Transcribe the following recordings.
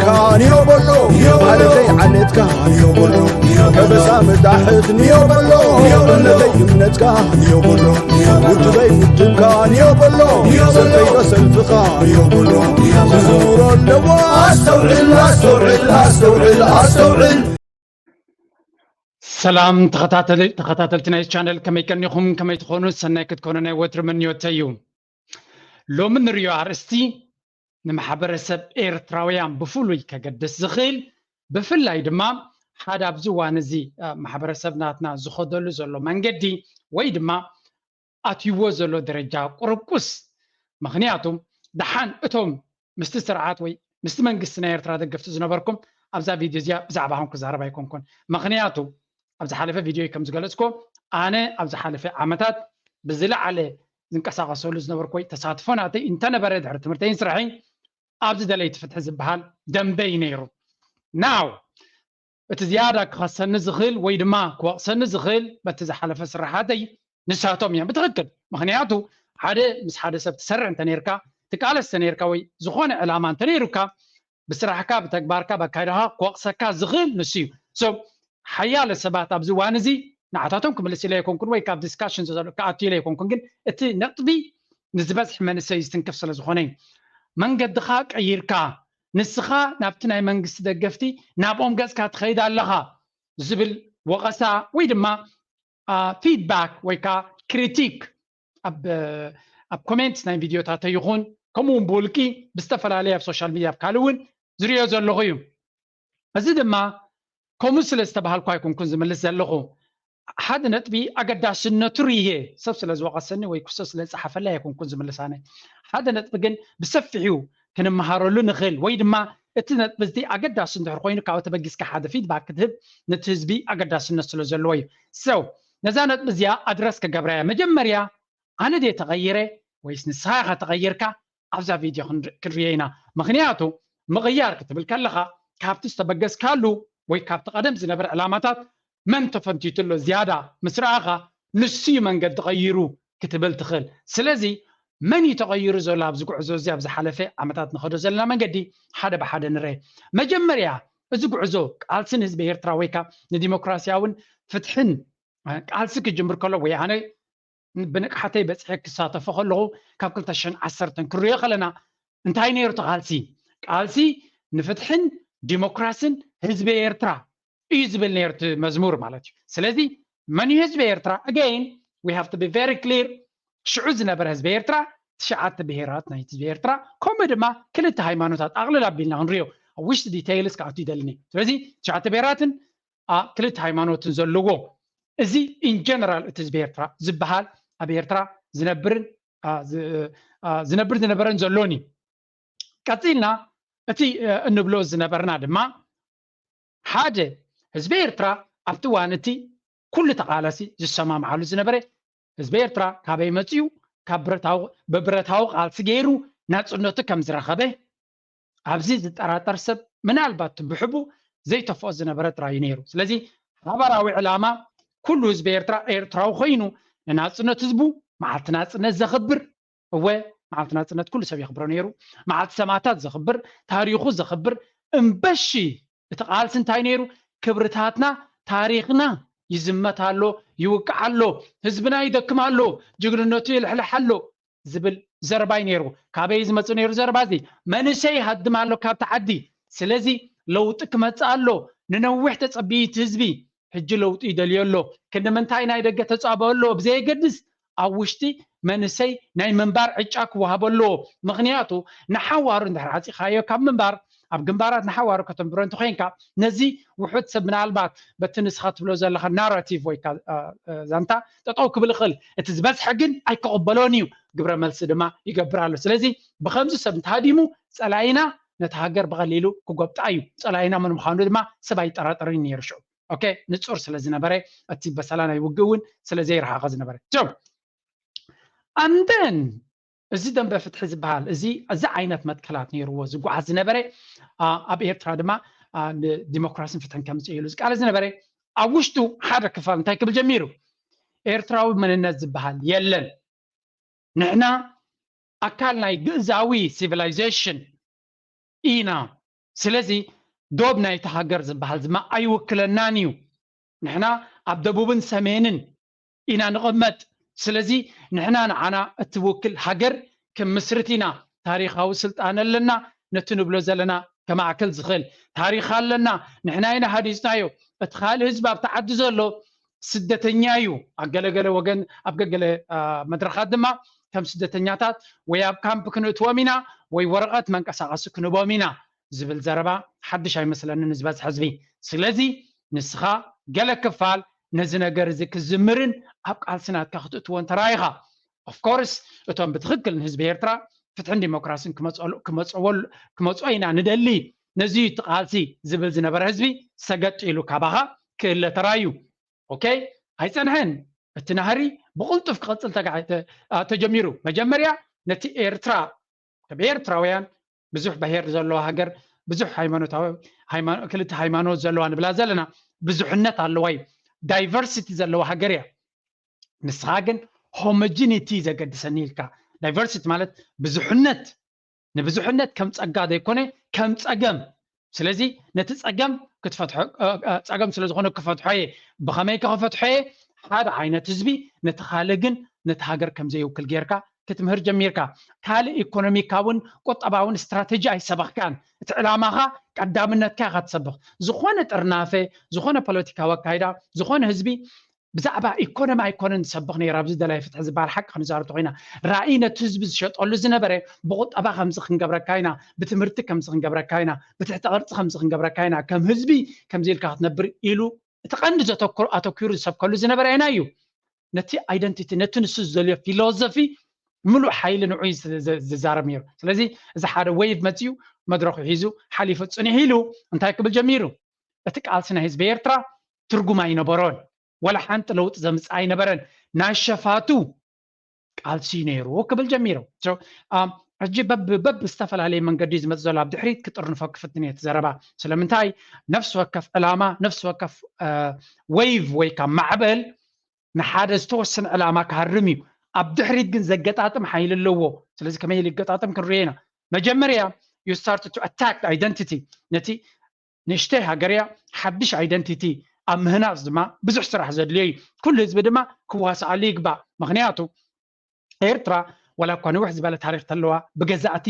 ካንዮ በሎ፣ ዓለተይ ዓለትካ ንዮ በሎ፣ ከበሳ መጣሕት ንዮ በሎ፣ እምነተይ እምነትካ ንዮ በሎ፣ ውድበይ ውድብካ ንዮ በሎ፣ ሰልፈይ ዶ ሰልፍኻ ንዮ በሎ፣ ክዝውሮ ኣለዎ። ኣስተውዕል፣ ኣስተውዕል፣ ኣስተውዕል፣ ኣስተውዕል። ሰላም ተኸታተልቲ ናይዚ ቻነል፣ ከመይ ቀኒኹም? ከመይ ትኾኑ? ሰናይ ክትኮኑ ናይ ወትሪ ምንዮተይ እዩ። ሎሚ ንሪኦ ኣርእስቲ ንማሕበረሰብ ኤርትራውያን ብፍሉይ ከገድስ ዝኽእል፣ ብፍላይ ድማ ሓደ ኣብዚ እዋን እዚ ማሕበረሰብ ናትና ዝኸደሉ ዘሎ መንገዲ ወይ ድማ ኣትይዎ ዘሎ ደረጃ ቁርቁስ። ምኽንያቱ ደሓን እቶም ምስቲ ስርዓት ወይ ምስቲ መንግስቲ ናይ ኤርትራ ደገፍቲ ዝነበርኩም ኣብዛ ቪድዮ እዚኣ ብዛዕባኹም ክዛረብ ኣይኮንኩን። ምኽንያቱ ኣብ ዝሓለፈ ቪድዮ ከም ዝገለጽኮ ኣነ ኣብ ዝሓለፈ ዓመታት ብዝለዓለ ዝንቀሳቐሰሉ ዝነበርኩ ወይ ተሳትፎ ናተይ እንተነበረ ድሕሪ ትምህርተይን ስራሐይ ኣብዚ ደለይቲ ፍትሒ ዝበሃል ደንበይ ነይሩ። ናው እቲ ዝያዳ ክኸሰኒ ዝኽእል ወይ ድማ ክወቕሰኒ ዝኽእል በቲ ዝሓለፈ ስራሓተይ ንሳቶም እዮም ብትኽክል። ምኽንያቱ ሓደ ምስ ሓደ ሰብ ትሰርዕ እንተነይርካ ትቃለስ እንተነይርካ ወይ ዝኾነ ዕላማ እንተነይሩካ ብስራሕካ ብተግባርካ ብኣካይዳኻ ክወቕሰካ ዝኽእል ንሱ እዩ። ሓያለ ሰባት ኣብዚ እዋን እዚ ንዓታቶም ክምልስ ኢለ ኣይኮንኩን ወይ ካብ ዲስካሽን ዘሎ ክኣቱ ኢለ ኣይኮንኩን፣ ግን እቲ ነጥቢ ንዝበዝሒ መንእሰይ ዝትንክፍ ስለ ዝኾነ እዩ። መንገድኻ ቀይርካ ንስኻ ናብቲ ናይ መንግስቲ ደገፍቲ ናብኦም ገጽካ ትኸይድ ኣለኻ ዝብል ወቐሳ ወይ ድማ ፊድባክ ወይ ከዓ ክሪቲክ ኣብ ኣብ ኮሜንት ናይ ቪድዮታተይ ይኹን ከምኡ እውን ብውልቂ ብዝተፈላለየ ኣብ ሶሻል ሚድያ ኣብ ካልእ እውን ዝሪኦ ዘለኹ እዩ። እዚ ድማ ከምኡ ስለ ዝተባሃልኩ ኣይኮንኩን ዝምልስ ዘለኹ። ሓደ ነጥቢ ኣገዳስነቱ ርየ ሰብ ስለ ዝወቐሰኒ ወይ ክሶ ስለ ዝፀሓፈለይ ኣይኮንኩን ዝምልስ ኣነ። ሓደ ነጥቢ ግን ብሰፊሑ ክንመሃረሉ ንኽእል ወይ ድማ እቲ ነጥቢ እዚ ኣገዳሲ እንድሕር ኮይኑ ካብኡ ተበጊስካ ሓደ ፊድባክ ክትህብ ነቲ ህዝቢ ኣገዳስነት ስለ ዘለዎ እዩ። So ነዛ ነጥቢ እዚኣ ኣድረስ ክገብራ እያ። መጀመርያ ኣነ ድየ ተቐይረ ወይስ ንስኻ ኢኻ ተቐይርካ ኣብዛ ቪድዮ ክንርየ ኢና። ምኽንያቱ ምቕያር ክትብል ከለኻ ካብቲ ዝተበገስካሉ ወይ ካብቲ ቀደም ዝነበረ ዕላማታት መን ተፈንቲቱ ኣሎ ዝያዳ ምስ ረኣኻ ንሱ እዩ መንገዲ ቀይሩ ክትብል ትኽእል። ስለዚ መን እዩ ተቐይሩ ዘሎ ኣብዚ ጉዕዞ እዚ ኣብ ዝሓለፈ ዓመታት ንኸዶ ዘለና መንገዲ ሓደ ብሓደ ንረ። መጀመርያ እዚ ጉዕዞ ቃልሲ ንህዝቢ ኤርትራ ወይ ካብ ንዲሞክራሲያውን ፍትሕን ቃልሲ ክጅምር ከሎ ወይ ኣነ ብንቕሓተይ በፂሐ ክሳተፎ ከለኹ ካብ ክልተ ሽሕን ዓሰርተን ክሪኦ ከለና እንታይ ነይሩ እቲ ቃልሲ? ቃልሲ ንፍትሕን ዲሞክራስን ህዝቢ ኤርትራ እዩ ዝብል ነይሩ እቲ መዝሙር ማለት እዩ። ስለዚ መን እዩ ህዝቢ ኤርትራ? Again we have to be very clear። ሽዑ ዝነበረ ህዝቢ ኤርትራ ትሽዓተ ብሄራት ናይ ህዝቢ ኤርትራ ከምኡ ድማ ክልተ ሃይማኖታት ኣቕልል ኣቢልና ክንሪኦ ኣብ ውሽጢ ዲቴይልስ ክኣቱ ይደልን እዩ። ስለዚ ትሽዓተ ብሄራትን ክልተ ሃይማኖትን ዘለዎ እዚ ኢን ጀነራል እቲ ህዝቢ ኤርትራ ዝበሃል ኣብ ኤርትራ ዝነብርን ዝነብር ዝነበረን ዘሎን እዩ። ቀፂልና እቲ እንብሎ ዝነበርና ድማ ሓደ ህዝቢ ኤርትራ ኣብቲ እዋን እቲ ኩሉ ተቓላሲ ዝሰማምዓሉ ዝነበረ ህዝቢ ኤርትራ ካበይ መፅኡ ካብ ብረታዊ ብብረታዊ ቃልሲ ገይሩ ናፅነቱ ከም ዝረኸበ ኣብዚ ዝጠራጠር ሰብ ምናልባት ብሕቡ ዘይተፍኦ ዝነበረ ጥራይ እዩ ነይሩ። ስለዚ ሓባራዊ ዕላማ ኩሉ ህዝቢ ኤርትራ ኤርትራዊ ኮይኑ ንናፅነት ህዝቡ መዓልቲ ናፅነት ዘኽብር እወ መዓልቲ ናፅነት ኩሉ ሰብ የኽብሮ ነይሩ። መዓልቲ ሰማእታት ዘኽብር ታሪኹ ዘኽብር እምበሺ እቲ ቃልሲ እንታይ ነይሩ? ክብርታትና ታሪኽና ይዝመት ኣሎ ይውቃዕ ኣሎ ህዝብና ይደክም ኣሎ ጅግንነቱ ይልሕልሕ ኣሎ ዝብል ዘረባይ ነይሩ። ካበይ ዝመፅእ ነይሩ ዘረባ እዚ? መንእሰይ ይሃድም ኣሎ ካብቲ ዓዲ። ስለዚ ለውጢ ክመፅእ ኣሎ። ንነዊሕ ተፀቢዩ እቲ ህዝቢ ሕጂ ለውጢ ይደልዮ ኣሎ። ክንዲ ምንታይ ናይ ደገ ተፃብኦ ኣሎ ብዘየገድስ ኣብ ውሽጢ መንእሰይ ናይ ምንባር ዕጫ ክወሃቦ ኣለዎ። ምኽንያቱ ንሓዋሩ እንድሕር ዓፂኻዮ ካብ ምንባር ኣብ ግንባራት ንሓዋሩ ከተንብሮ እንተኮይንካ ነዚ ውሑድ ሰብ ምናልባት በቲ ንስኻ ትብሎ ዘለኻ ናራቲቭ ወይ ዛንታ ጠጠው ክብል ይኽእል። እቲ ዝበዝሐ ግን ኣይክቕበሎን እዩ። ግብረ መልሲ ድማ ይገብር ኣሎ። ስለዚ ብከምዚ ሰብ እንተሃዲሙ ፀላኢና ነቲ ሃገር ብቐሊሉ ክጎብጣ እዩ። ፀላኢና መን ምዃኑ ድማ ሰብ ኣይጠራጠርን ነይሩ ሽዑ። ኦኬ ንፁር ስለ ዝነበረ እቲ በሰላ ናይ ውግእ እውን ስለ ዘይረሓቐ ዝነበረ ጆ ኣንደን እዚ ደንበ ፍትሒ ዝበሃል እዚ እዚ ዓይነት መትከላት ነይርዎ ዝጓዓዝ ዝነበረ ኣብ ኤርትራ ድማ ንዲሞክራሲን ፍትሕን ከምፅእ ኢሉ ዝቃለ ዝነበረ ኣብ ውሽጡ ሓደ ክፋል እንታይ ክብል ጀሚሩ? ኤርትራዊ መንነት ዝበሃል የለን። ንሕና ኣካል ናይ ግእዛዊ ሲቪላይዜሽን ኢና። ስለዚ ዶብ ናይቲ ሃገር ዝበሃል ድማ ኣይውክለናን እዩ። ንሕና ኣብ ደቡብን ሰሜንን ኢና ንቕመጥ። ስለዚ ንሕና ንዓና እትውክል ሃገር ክምስርት ኢና። ታሪኻዊ ስልጣን ኣለና። ነቲ ንብሎ ዘለና ከማዕከል ዝኽእል ታሪኽ ኣለና። ንሕና ኢና ሃዲፅናዮ። እቲ ካልእ ህዝቢ ኣብቲ ዓዲ ዘሎ ስደተኛ እዩ። ኣብ ገለገለ ወገን፣ ኣብ ገለገለ መድረኻት ድማ ከም ስደተኛታት ወይ ኣብ ካምፕ ክንእትዎም ኢና ወይ ወረቐት መንቀሳቐሲ ክንቦም ኢና ዝብል ዘረባ ሓድሽ ኣይመስለንን ንዝበዝሐ ህዝቢ። ስለዚ ንስኻ ገለ ክፋል ነዚ ነገር እዚ ክዝምርን ኣብ ቃልሲ ናትካ ክትእትዎን ተራኢኻ። ኦፍኮርስ እቶም ብትኽክል ንህዝቢ ኤርትራ ፍትሕን ዲሞክራሲን ክመፅኦ ኢና ንደሊ፣ ነዚ እዩ እቲ ቃልሲ ዝብል ዝነበረ ህዝቢ ሰገጥ ኢሉ ካባኻ ክእለ ተራዩ። ኦኬ፣ ኣይፀንሐን። እቲ ናህሪ ብቕልጡፍ ክቐፅል ተጀሚሩ። መጀመርያ ነቲ ኤርትራ ከም ኤርትራውያን ብዙሕ ብሄር ዘለዋ ሃገር፣ ብዙሕ ሃይማኖታዊ ክልተ ሃይማኖት ዘለዋ ንብላ ዘለና፣ ብዙሕነት ኣለዋ እዩ፣ ዳይቨርሲቲ ዘለዋ ሃገር እያ። ንስኻ ግን ሆሞጂኒቲ ዘገድሰኒ ኢልካ። ዳይቨርሲቲ ማለት ብዙሕነት፣ ንብዙሕነት ከም ጸጋ ዘይኮነ ከም ጸገም። ስለዚ ነቲ ጸገም ክትፈትሖ፣ ጸገም ስለ ዝኾነ ክፈትሖ እየ። ብኸመይ ከ ክፈትሖ እየ? ሓደ ዓይነት ህዝቢ ነቲ ካልእ ግን ነቲ ሃገር ከም ዘይውክል ጌርካ ክትምህር ጀሚርካ። ካልእ ኢኮኖሚካውን ቁጠባውን ስትራተጂ ኣይሰበኽካን። እቲ ዕላማኻ ቀዳምነትካ ኢኻ ትሰብኽ። ዝኾነ ጥርናፈ፣ ዝኾነ ፖለቲካዊ ኣካይዳ፣ ዝኾነ ህዝቢ ብዛዕባ ኢኮኖሚ ኣይኮነን ዝሰብኽ ነይሩ። ኣብዚ ደላይ ፍትሒ ዝበሃል ሓቂ ክንዛረብ ተኾይና፣ ራእይ ነቲ ህዝቢ ዝሸጠሉ ዝነበረ ብቁጠባ ከምዚ ክንገብረካ ኢና፣ ብትምህርቲ ከምዚ ክንገብረካ ኢና፣ ብትሕቲ ቅርፂ ከምዚ ክንገብረካ ኢና፣ ከም ህዝቢ ከምዚ ኢልካ ክትነብር ኢሉ እቲ ቀንዲ ዘተኩር ኣተኪሩ ዝሰብከሉ ዝነበረ ኣየናይ እዩ? ነቲ ኣይደንቲቲ፣ ነቲ ንሱ ዝደልዮ ፊሎዞፊ ምሉእ ሓይሊ ንዑ ዝዛረብ ነይሩ። ስለዚ እዚ ሓደ ዌይቭ መፅዩ መድረኩ ሒዙ ሓሊፉ ፅኒሑ ኢሉ እንታይ ክብል ጀሚሩ? እቲ ቃልሲ ናይ ህዝቢ ኤርትራ ትርጉም ኣይነበሮን፣ ወላ ሓንቲ ለውጢ ዘምፅእ ኣይነበረን፣ ናይ ሸፋቱ ቃልሲ ነይሩ ክብል ጀሚሩ። ሕጂ በብ በብ ዝተፈላለየ መንገዲ ዝመፅ ዘሎ ኣብ ድሕሪት ክጥርንፎ ክፍትን እየ እቲ ዘረባ። ስለምንታይ? ነፍሲ ወከፍ ዕላማ፣ ነፍሲ ወከፍ ዌይቭ ወይ ካብ ማዕበል ንሓደ ዝተወሰነ ዕላማ ክሃርም እዩ። ኣብ ድሕሪት ግን ዘገጣጥም ሓይሊ ኣለዎ። ስለዚ ከመይ ኢሉ ይገጣጥም ክንሪኦ ኢና። መጀመርያ you start to attack identity፣ ነቲ ንእሽተይ ሃገር እያ፣ ሓድሽ ኣይደንቲቲ ኣብ ምህናፅ ድማ ብዙሕ ስራሕ ዘድልዮ እዩ። ኩሉ ህዝቢ ድማ ክዋስኣሉ ይግባእ። ምክንያቱ ኤርትራ ዋላ እኳ ንውሕ ዝበለ ታሪክ ተለዋ ብገዛእቲ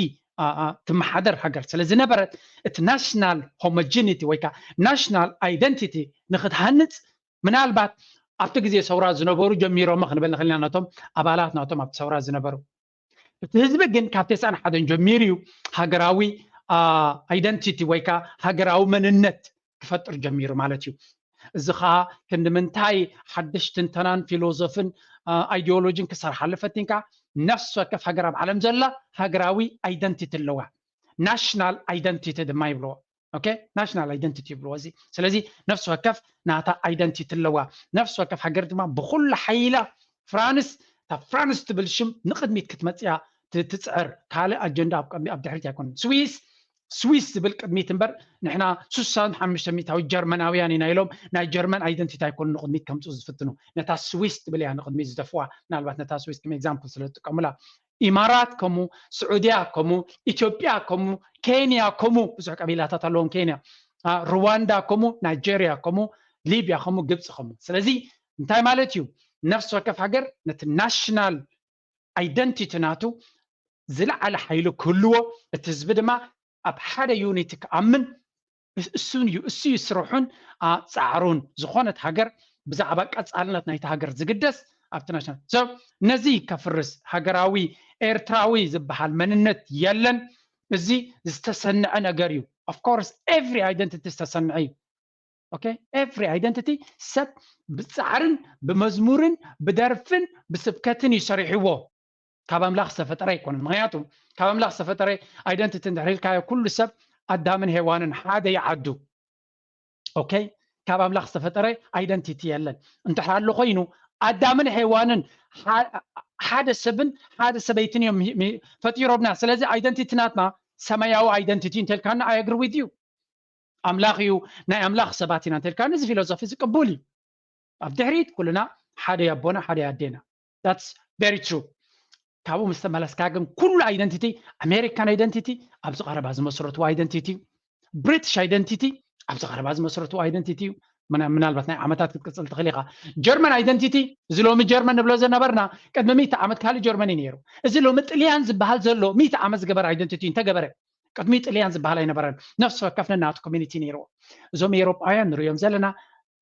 ትመሓደር ሃገር ስለ ዝነበረት እቲ ናሽናል ሆሞጂኒቲ ወይ ከዓ ናሽናል ኣይደንቲቲ ንክትሃንፅ ምናልባት ኣብቲ ግዜ ሰውራ ዝነበሩ ጀሚሮሞ ክንብል ንኽእል ኢና። ነቶም ኣባላት ናቶም ኣብቲ ሰውራ ዝነበሩ እቲ ህዝቢ ግን ካብ ተስዓን ሓደን ጀሚሩ እዩ ሃገራዊ ኣይደንቲቲ ወይ ከዓ ሃገራዊ መንነት ክፈጥር ጀሚሩ ማለት እዩ። እዚ ከዓ ክንዲ ምንታይ ሓድሽ ትንተናን ፊሎዞፍን ኣይዲዮሎጂን ክሰርሓሉ ፈቲንካ፣ ነፍሲ ወከፍ ሃገር ኣብ ዓለም ዘላ ሃገራዊ ኣይደንቲቲ ኣለዋ። ናሽናል ኣይደንቲቲ ድማ ይብልዎ። ኦኬ፣ ናሽናል ኣይደንቲቲ ይብልዎ እዚ። ስለዚ ነፍሲ ወከፍ ናታ ኣይደንቲቲ ኣለዋ። ነፍሲ ወከፍ ሃገር ድማ ብኩሉ ሓይላ ፍራንስ፣ እታ ፍራንስ ትብል ሽም ንቅድሚት ክትመፅያ ትፅዕር። ካልእ ኣጀንዳ ኣብ ድሕሪት ኣይኮነን። ስዊስ ስዊስ ዝብል ቅድሚት እምበር ንሕና ስሳን ሓሙሽተ ሚእታዊ ጀርመናውያን ኢና ኢሎም ናይ ጀርመን ኣይደንቲቲ ኣይኮኑ ንቅድሚት ከምፅኡ ዝፍትኑ። ነታ ስዊስ ትብል እያ ንቅድሚት ዝደፍዋ። ምናልባት ነታ ስዊስ ከም ኤግዛምፕል ስለ ዝጥቀሙላ። ኢማራት ከምኡ፣ ስዑድያ ከምኡ፣ ኢትዮጵያ ከምኡ፣ ኬንያ ከምኡ፣ ብዙሕ ቀቢላታት ኣለዎም ኬንያ፣ ሩዋንዳ ከምኡ፣ ናይጀርያ ከምኡ፣ ሊብያ ከምኡ፣ ግብፂ ከምኡ። ስለዚ እንታይ ማለት እዩ? ነፍሲ ወከፍ ሃገር ነቲ ናሽናል ኣይደንቲቲ ናቱ ዝለዓለ ሓይሊ ክህልዎ፣ እቲ ህዝቢ ድማ ኣብ ሓደ ዩኒቲ ክኣምን እሱን እዩ፣ እሱ እዩ ስርሑን ፃዕሩን። ዝኾነት ሃገር ብዛዕባ ቀፃልነት ናይቲ ሃገር ዝግደስ ኣብቲ ናሽናል። ነዚ ከፍርስ ሃገራዊ ኤርትራዊ ዝበሃል መንነት የለን። እዚ ዝተሰንዐ ነገር እዩ። ኦፍኮርስ ኤቭሪ ኣይደንቲቲ ዝተሰንዐ እዩ። ኦኬ፣ ኤቭሪ ኣይደንቲቲ ሰብ ብፃዕርን ብመዝሙርን ብደርፍን ብስብከትን እዩ ሰሪሕዎ። ካብ ኣምላኽ ዝተፈጠረ ኣይኮነን። ምክንያቱ ካብ ኣምላኽ ዝተፈጠረ ኣይደንቲቲ እንድሕር ኢልካዮ ኩሉ ሰብ ኣዳምን ሄዋንን ሓደ ይዓዱ። ኦኬ፣ ካብ ኣምላኽ ዝተፈጠረ ኣይደንቲቲ የለን። እንድሕር ኣሎ ኮይኑ ኣዳምን ሄዋንን ሓደ ሰብን ሓደ ሰበይትን እዮም ፈጢሮምና። ስለዚ ኣይደንቲቲ ናትና ሰማያዊ ኣይደንቲቲ እንተልካና ኣይ ኣግሪ ዊዝ ዩ። ኣምላኽ እዩ፣ ናይ ኣምላኽ ሰባት ኢና እንተልካኒ እዚ ፊሎዞፊ እዚ ቅቡል እዩ። ኣብ ድሕሪት ኩልና ሓደ ኣቦና ሓደ ኣዴና። That's very true። ካብኡ ምስ ተመለስካ ግን ኩሉ ኣይደንቲቲ፣ ኣሜሪካን ኣይደንቲቲ፣ ኣብዚ ቀረባ ዝመስረትዎ ኣይደንቲቲ፣ ብሪቲሽ ኣይደንቲቲ ኣብዚ ቀረባ ዝመስረቱ ኣይደንቲቲ እዩ። ምናልባት ናይ ዓመታት ክትቅፅል ትኽእል ኢኻ። ጀርመን ኣይደንቲቲ፣ እዚ ሎሚ ጀርመን ንብሎ ዝነበርና ቅድሚ ሚእቲ ዓመት ካልእ ጀርመን እዩ ነይሩ። እዚ ሎሚ ጥልያን ዝበሃል ዘሎ ሚእቲ ዓመት ዝገበረ ኣይደንቲቲ እንተገበረ፣ ቅድሚ ጥልያን ዝበሃል ኣይነበረን። ነፍሲ ወከፍ ነናቱ ኮሚኒቲ ነይርዎ። እዞም ኤውሮጳውያን ንሪኦም ዘለና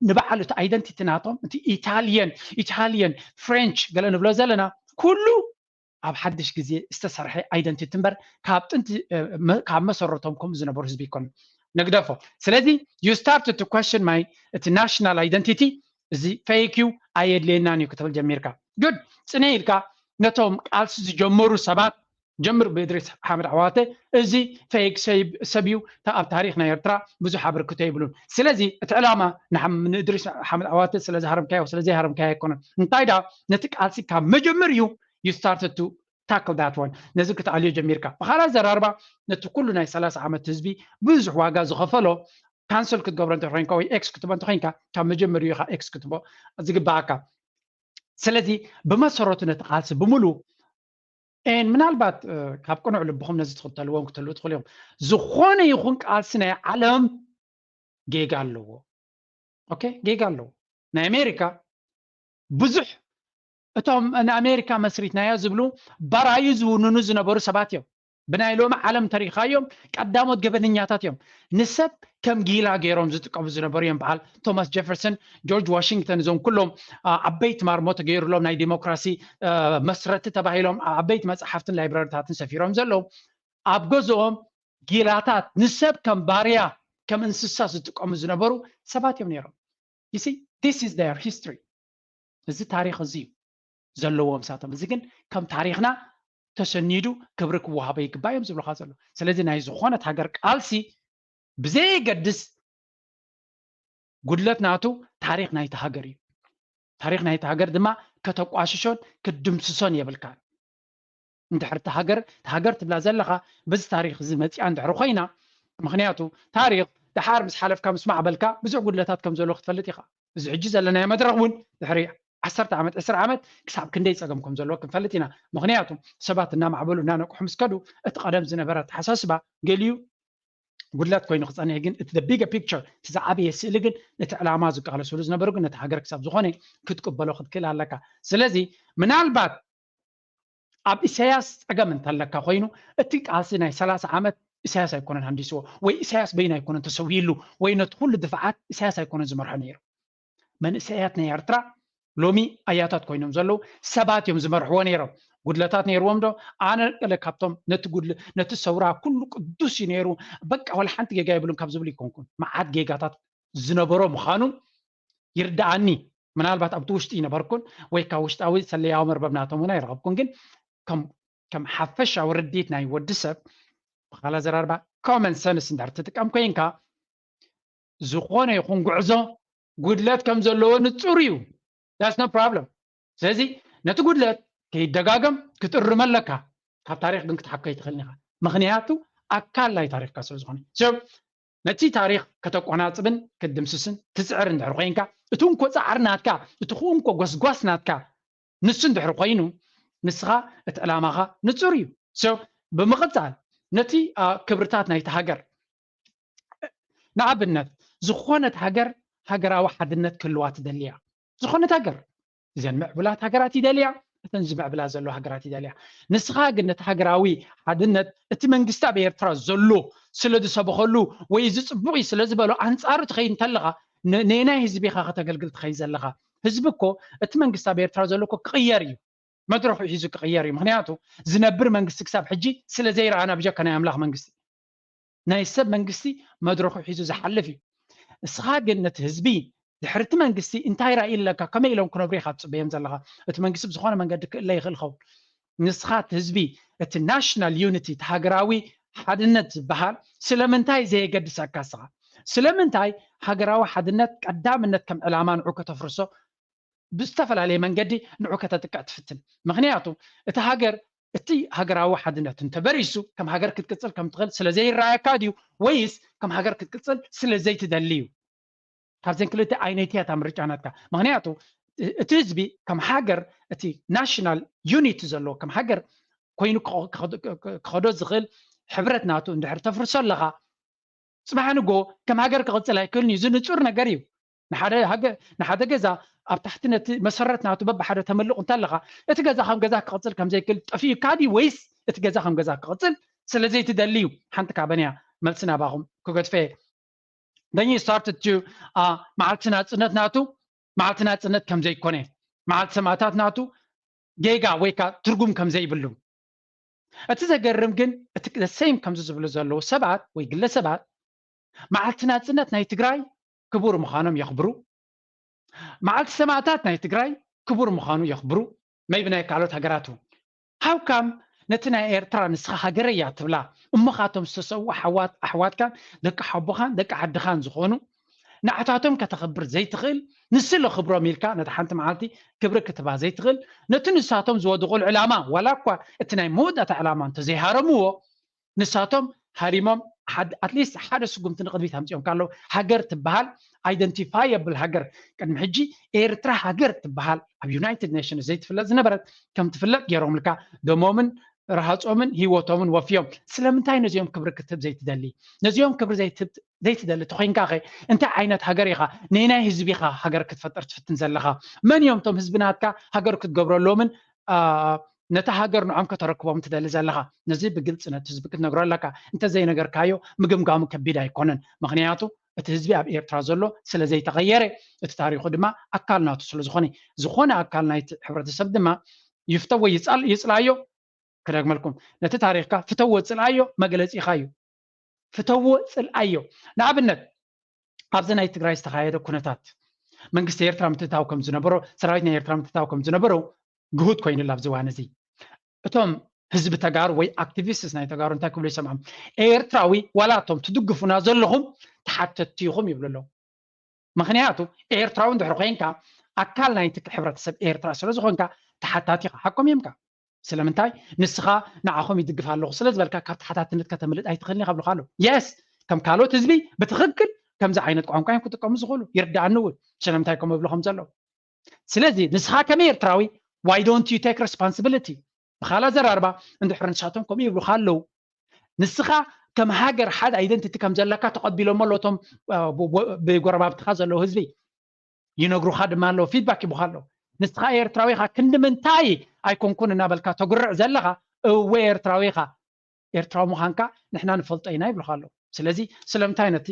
ንበዓል እቲ ኣይደንቲቲ ናቶም እቲ ኢታልየን ኢታልየን ፍሬንች ገለ ንብሎ ዘለና ኩሉ ኣብ ሓድሽ ግዜ ዝተሰርሐ ኣይደንቲቲ እምበር ካብ ጥንቲ ካብ መሰረቶም ከምኡ ዝነበሩ ህዝቢ ይኮኑ። ንግደፎ። ስለዚ you started to question my እቲ ናሽናል ኣይደንቲቲ፣ እዚ ፌክ እዩ፣ ኣየድልየናን እዩ ክትብል ጀሚርካ። ጉድ። ፅነ ኢልካ ነቶም ቃልሲ ዝጀመሩ ሰባት ጀምር ብእድሪስ ሓመድ ዓዋተ፣ እዚ ፌክ ሰብ እዩ። ኣብ ታሪክ ናይ ኤርትራ ብዙሕ ኣበርክቶ የብሉን። ስለዚ እቲ ዕላማ ንእድሪስ ሓመድ ዓዋተ ስለዝሃረምካዮ ስለዘይሃረምካዮ ኣይኮነን። እንታይ ዳ ነቲ ቃልሲ ካብ መጀመርዩ you started to tackle that one፣ ነዚ ክትኣልዮ ጀሚርካ። ብኻልእ ኣዘራርባ ነቲ ኩሉ ናይ ሰላሳ ዓመት ህዝቢ ብዙሕ ዋጋ ዝኸፈሎ ካንሰል ክትገብሮ እንተኮይንካ ወይ ኤክስ ክትቦ እንተኮይንካ ካብ መጀመርዩ ኢኻ ኤክስ ክትቦ ዝግባኣካ። ስለዚ ብመሰረቱ ነቲ ቃልሲ ብምሉ ን ምናልባት ካብ ቅኑዕ ልብኹም ነዚ ትኽተልዎም ክትህልው ትኽእሉ ኢኹም። ዝኾነ ይኹን ቃልሲ ናይ ዓለም ጌጋ ኣለዎ። ኦኬ፣ ጌጋ ኣለዎ። ናይ ኣሜሪካ ብዙሕ እቶም ንኣሜሪካ መስሪትናዮ ዝብሉ ባራዩ ዝውንኑ ዝነበሩ ሰባት እዮም። ብናይ ሎሚ ዓለም ተሪኻዮም ቀዳሞት ገበነኛታት እዮም። ንሰብ ከም ጊላ ገይሮም ዝጥቀሙ ዝነበሩ እዮም። በዓል ቶማስ ጀፈርሰን፣ ጆርጅ ዋሽንግተን፣ እዞም ኩሎም ዓበይቲ ማርሞ ተገይሩሎም ናይ ዲሞክራሲ መስረቲ ተባሂሎም ዓበይቲ መፅሓፍትን ላይብረሪታትን ሰፊሮም ዘለዉ ኣብ ገዝኦም ጊላታት ንሰብ ከም ባርያ ከም እንስሳ ዝጥቀሙ ዝነበሩ ሰባት እዮም ነይሮም። You see, this is their history። እዚ ታሪክ እዚ እዩ ዘለዎም ሳቶም። እዚ ግን ከም ታሪክና ተሰኒዱ ክብሪ ክወሃቦ ይግባእ እዮም ዝብሉካ ዘለዉ። ስለዚ ናይ ዝኾነት ሃገር ቃልሲ ብዘየገድስ ጉድለት ናቱ ታሪክ ናይቲ ሃገር እዩ። ታሪክ ናይቲ ሃገር ድማ ከተቋሽሾን ክትድምስሶን የብልካን። እንድሕር እታ ሃገር እታ ሃገር ትብላ ዘለካ በዚ ታሪክ እዚ መፂኣ እንድሕር ኮይና፣ ምክንያቱ ታሪክ ደሓር ምስ ሓለፍካ ምስ ማዕበልካ ብዙሕ ጉድለታት ከም ዘሎ ክትፈልጥ ኢካ። እዚ ሕጂ ዘለናዮ መድረክ እውን ድሕሪ ዓሰርተ ዓመት ዕስራ ዓመት ክሳብ ክንደይ ፀገም ከም ዘለዎ ክንፈልጥ ኢና። ምክንያቱ ሰባት እናማዕበሉ እናነቅሑ ምስ ከዱ እቲ ቀደም ዝነበረ ኣተሓሳስባ ገሊኡ ጉድለት ኮይኑ ክፀንሕ ግን እቲ the bigger picture እቲ ዝዓበየ ስእሊ ግን ነቲ ዕላማ ዝቃለስሉ ዝነበሩ ግን ነቲ ሃገር ክሳብ ዝኾነ ክትቅበሎ ክትክእል ኣለካ። ስለዚ ምናልባት ኣብ ኢሳያስ ፀገም እንተለካ ኮይኑ እቲ ቃልሲ ናይ ሰላሳ ዓመት ኢሳያስ ኣይኮነን ሃንዲስዎ ወይ ኢሳያስ በይኑ ኣይኮነን ተሰዊሉ ወይ ነቲ ኩሉ ድፍዓት ኢሳያስ ኣይኮነን ዝመርሖ ነይሩ። መንእሰያት ናይ ኤርትራ ሎሚ ኣያታት ኮይኖም ዘለዉ ሰባት እዮም ዝመርሕዎ ነይሮም። ጉድለታት ነይርዎም ዶ? ኣነ ገለ ካብቶም ነቲ ጉድለ ነቲ ሰውራ ኩሉ ቅዱስ እዩ ነይሩ በቃ ወላ ሓንቲ ጌጋ የብሉን ካብ ዝብሉ ይኮንኩን። መዓት ጌጋታት ዝነበሮ ምዃኑ ይርድኣኒ። ምናልባት ኣብቲ ውሽጢ ይነበርኩን ወይ ካብ ውሽጣዊ ሰለያዊ መርበብ ናቶም እውን ኣይረኸብኩን። ግን ከም ሓፈሻዊ ርድኢት ናይ ወዲ ሰብ ብኻላ ዘራርባ ኮመን ሰንስ እንድሕር ትጥቀም ኮይንካ ዝኾነ ይኹን ጉዕዞ ጉድለት ከም ዘለዎ ንፁር እዩ። That's no problem። ስለዚ ነቲ ጉድለት ከይደጋገም ክትእርም ኣለካ። ካብ ታሪክ ግን ክትሓኮ ኣይትኽእልን ኢኻ። ምክንያቱ ኣካል ናይ ታሪክካ ስለ ዝኾነ። So ነቲ ታሪክ ከተቆናፅብን ክትድምስስን ትፅዕር እንድሕር ኮይንካ እቲ እንኮ ፃዕሪ ናትካ እቲ እንኮ ጎስጓስ ናትካ ንሱ እንድሕር ኮይኑ ንስኻ እቲ ዕላማኻ ንፁር እዩ። So ብምቕፃል ነቲ ክብርታት ናይቲ ሃገር ንኣብነት ዝኾነት ሃገር ሃገራዊ ሓድነት ክህልዋ ትደሊ እያ። ዝኾነት ሃገር እዘን ምዕቡላት ሃገራት ይደልያ፣ እተን ዝምዕብላ ዘሎ ሃገራት ይደልያ። ንስኻ ግን ነቲ ሃገራዊ ሓድነት እቲ መንግስቲ ኣብ ኤርትራ ዘሎ ስለ ዝሰበኸሉ ወይ እዚ ፅቡቕ እዩ ስለ ዝበሎ ኣንፃሩ ትኸይድ እንተለኻ ነናይ ህዝቢ ኢኻ ከተገልግል ትኸይድ ዘለኻ። ህዝቢ እኮ እቲ መንግስቲ ኣብ ኤርትራ ዘሎ እኮ ክቕየር እዩ። መድረኹ ሒዙ ክቕየር እዩ። ምክንያቱ ዝነብር መንግስቲ ክሳብ ሕጂ ስለ ዘይረኣና ብጀካ ናይ ኣምላኽ መንግስቲ ናይ ሰብ መንግስቲ መድረኹ ሒዙ ዝሓልፍ እዩ። እስኻ ግን ነቲ ህዝቢ ድሕርቲ መንግስቲ እንታይ ራእይ ኣለካ ከመይ ኢሎም ክነብሩ ኢኻ ትፅበዮም ዘለኻ? እቲ መንግስቲ ብዝኾነ መንገዲ ክእለ ይኽእል ኸውን። ንስኻ እቲ ህዝቢ እቲ ናሽናል ዩኒቲ እቲ ሃገራዊ ሓድነት ዝበሃል ስለምንታይ ዘየገድሰካ እስኻ? ስለምንታይ ሃገራዊ ሓድነት ቀዳምነት ከም ዕላማ ንዑ ከተፍርሶ ብዝተፈላለየ መንገዲ ንዑ ከተጥቅዕ ትፍትን? ምክንያቱ እቲ ሃገር እቲ ሃገራዊ ሓድነት እንተበሪሱ ከም ሃገር ክትቅፅል ከም ትኽእል ስለ ዘይረኣየካ ድዩ ወይስ ከም ሃገር ክትቅፅል ስለ ዘይትደሊ እዩ? ካብዘን ክልተ ኣይነይቲ እያ እታ ምርጫ ናትካ። ምክንያቱ እቲ ህዝቢ ከም ሃገር እቲ ናሽናል ዩኒቲ ዘለዎ ከም ሃገር ኮይኑ ክኸዶ ዝኽእል ሕብረት ናቱ እንድሕር ተፍርሶ ኣለኻ ጽባሕ ንጎ ከም ሃገር ክቕጽል ኣይክእልን እዩ። እዚ ንጹር ነገር እዩ። ንሓደ ገዛ ኣብ ታሕቲ ነቲ መሰረት ናቱ በብሓደ ተመልቑ እንተለኻ፣ እቲ ገዛ ከም ገዛ ክቕጽል ከም ዘይክእል ጠፊኡካ ድዩ ወይስ እቲ ገዛ ከም ገዛ ክቕጽል ስለ ዘይትደሊ እዩ? ሓንቲ ካበን እያ። መልሲ ናባኹም ክገድፈ እየ። Then you started to መዓልቲ ናጽነት ናቱ መዓልቲ ናጽነት ከም ዘይኮነ፣ መዓልቲ ሰማእታት ናቱ ጌጋ ወይ ከዓ ትርጉም ከም ዘይብሉ። እቲ ዘገርም ግን እቲ ሴም ከምዚ ዝብሉ ዘለዉ ሰባት ወይ ግለሰባት መዓልቲ ናጽነት ናይ ትግራይ ክቡር ምዃኖም የኽብሩ፣ መዓልቲ ሰማእታት ናይ ትግራይ ክቡር ምዃኑ የኽብሩ፣ መይቢ ናይ ካልኦት ሃገራት እውን። ሃውካም ነቲ ናይ ኤርትራ ንስኻ ሃገረ እያ ትብላ እሞ ካቶም ዝተሰዉ ኣሕዋት ኣሕዋትካን ደቂ ሓቦኻን ደቂ ዓድኻን ዝኾኑ ንዓታቶም ከተኽብር ዘይትኽእል ንስለ ክብሮም ኢልካ ነቲ ሓንቲ መዓልቲ ክብሪ ክትባ ዘይትኽእል ነቲ ንሳቶም ዝወድቑሉ ዕላማ ዋላ እኳ እቲ ናይ መወዳእታ ዕላማ እንተዘይሃረምዎ ንሳቶም ሃሪሞም ኣትሊስት ሓደ ስጉምቲ ንቕድሚት ኣምፅኦም ካለው ሃገር ትበሃል ኣይደንቲፋየብል ሃገር ቅድሚ ሕጂ ኤርትራ ሃገር ትበሃል ኣብ ዩናይትድ ኔሽንስ ዘይትፍለጥ ዝነበረት ከም ትፍለጥ ገይሮምልካ ደሞምን ረሃፆምን ህይወቶምን ወፍዮም ስለምንታይ ነዚኦም ክብሪ ክትብ ዘይትደሊ ነዚኦም ክብሪ ዘይትደሊ ተኮይንካ ኸ እንታይ ዓይነት ሃገር ኢኻ ነናይ ህዝቢኻ ሃገር ክትፈጥር ትፍትን ዘለኻ መን እዮም እቶም ህዝቢ ናትካ ሃገር ክትገብረሎምን ነታ ሃገር ንዖም ከተረክቦም ትደሊ ዘለኻ ነዚ ብግልፂ ነቲ ህዝቢ ክትነግሮ ኣለካ እንተዘይነገርካዮ ምግምጋሙ ከቢድ ኣይኮነን ምክንያቱ እቲ ህዝቢ ኣብ ኤርትራ ዘሎ ስለ ዘይተቐየረ እቲ ታሪኹ ድማ ኣካል ናቱ ስለ ዝኾነ ዝኾነ ኣካል ናይቲ ሕብረተሰብ ድማ ይፍተዎ ይፅላዮ ክደግመልኩም ነቲ ታሪኽካ ፍተዎ ፅልኣዮ መግለፂኻ እዩ ፍተዎ ፅልኣዮ ንኣብነት ኣብዚ ናይ ትግራይ ዝተኻየደ ኩነታት መንግስቲ ኤርትራ ምትታው ከም ዝነበሮ ሰራዊት ናይ ኤርትራ ምትታው ከም ዝነበሮ ግሁድ ኮይኑላ ኣብዚ ዋን እዚ እቶም ህዝቢ ተጋሩ ወይ ኣክቲቪስትስ ናይ ተጋሩ እንታይ ክብሉ ይሰምዖም ኤርትራዊ ዋላ እቶም ትድግፉና ዘለኹም ተሓተትቲ ኢኹም ይብሉ ኣለዉ ምክንያቱ ኤርትራዊ እንድሕር ኮይንካ ኣካል ናይቲ ሕብረተሰብ ኤርትራ ስለ ዝኾንካ ተሓታቲ ኢኻ ሓቆም እዮም ካ ስለምንታይ ንስኻ ንዓኹም ይድግፍ ኣለኹ ስለ ዝበልካ ካብ ተሓታትነት ከተምልጥ ኣይትኽእልን ኢኻ ብልካ ኣለዉ የስ ከም ካልኦት ህዝቢ ብትኽክል ከምዚ ዓይነት ቋንቋ እዮም ክጥቀሙ ዝኽእሉ ይርዳኣኒ እውን ስለምንታይ ከምኡ ይብሉ ከም ዘለዉ ስለዚ ንስኻ ከመይ ኤርትራዊ why don't you take responsibility ብኻላ ዘራርባ እንድሕር ንሳቶም ከምኡ ይብሉካ ኣለዉ ንስኻ ከም ሃገር ሓደ ኣይደንቲቲ ከም ዘለካ ተቐቢሎሞ ኣለዉ እቶም ብጎረባብትኻ ዘለዉ ህዝቢ ይነግሩኻ ድማ ኣለዉ ፊድባክ ይቡኻ ኣለዉ ንስኻ ኤርትራዊ ኢኻ ክንዲ ምንታይ ኣይኮንኩን እናበልካ ተጉርዕ ዘለኻ እወ ኤርትራዊ ኢኻ ኤርትራዊ ምዃንካ ንሕና ንፈልጦ ኢና ይብሉኻ ኣለዉ ስለዚ ስለምንታይ ነቲ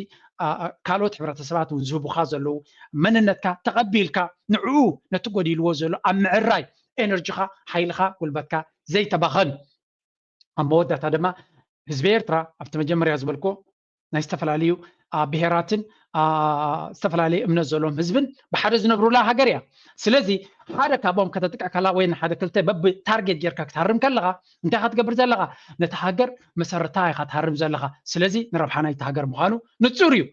ካልኦት ሕብረተሰባት እውን ዝህቡኻ ዘለዉ መንነትካ ተቐቢልካ ንዕኡ ነቲ ጎዲልዎ ዘሎ ኣብ ምዕራይ ኤነርጂኻ ሓይልኻ ጉልበትካ ዘይተባኸን ኣብ መወዳእታ ድማ ህዝቢ ኤርትራ ኣብቲ መጀመርያ ዝበልኮ ናይ ዝተፈላለዩ ብሄራትን ዝተፈላለየ እምነት ዘለዎም ህዝብን ብሓደ ዝነብሩላ ሃገር እያ ስለዚ ሓደ ካብኦም ከተጥቅዕ ከላ ወይ ሓደ ክልተ በቢ ታርጌት ጌርካ ክትሃርም ከለኻ እንታይ ኢኻ ትገብር ዘለኻ ነቲ ሃገር መሰረታ ኢኻ ትሃርም ዘለኻ ስለዚ ንረብሓ ናይቲ ሃገር ምዃኑ ንፁር እዩ